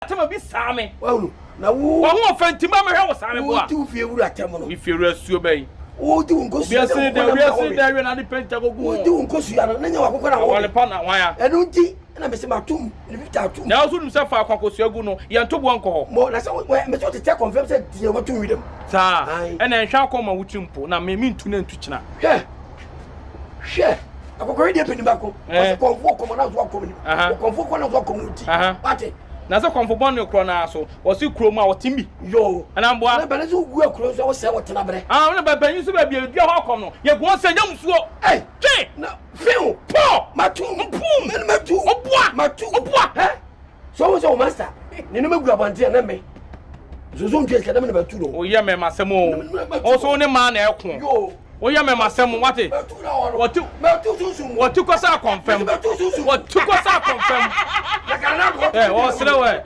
Atɛm bi saa me. Wahunu na wo. Wɔn ho ɔfɛ nti ma mehwɛ wo saa me boa. Wodi wo fie wura atɛm no. Me fie wura suo bɛyi. Wodi wo nkosua. Obi asene dɛ obi asene dɛ awie na ade pɛnti agogo. Wodi wo nkosua no na nya wakokɔ na wo. Awale pa na wan ya. Ɛno nti na mese matum ne fifty atum. Na nso nim sɛ faako akosua gu no yɛn to boɔ nkɔ hɔ. Mo na sɛ wɔ mese wotetɛ confirm sɛ deɛ wɔto wi dɛm. Saa ɛna nhwɛ akɔ ma wotiri mpo na me mentu na ntu kyena. Hwɛ hwɛ akɔkɔrɛ deɛ panin baako ɔsɛ kɔnfoɔ kɔmɔ na so akɔm ni kɔnfoɔ kɔ na so akɔm ti wate. Na sɛ kɔnfo bɔne korɔ naa so wɔsi kurom a wɔte bi. Yoo ɛna mboa. Na bɛn nso gu akuro nso wɔsɛ wɔtena brɛ. Ah wɔn bɛ bɛnyin nso baabi a edua hɔ akɔm no yɛ gu wɔn sɛ nyɛ musuo. Ɛy twe. Na fiw. Pɔ. Matu. Mpum. Mɛnu matu. Ɔboa. Matu. Ɔboa. Hɛ so wɔn sɛ wɔn masta ne nneɛma gu abɔnten na mɛ zozo ntua sika na mɛ na matu no. Oyɛ mɛ ma sɛm o. Ɔso ne maa na ɛko. Yoo. Woyɛ mɛ masɛm wate. Wɔte wɔte kɔ sɛ akɔnfɛm. Wɔte kɔ sɛ akɔnfɛm. Ɛ wɔsrɛ wɛ.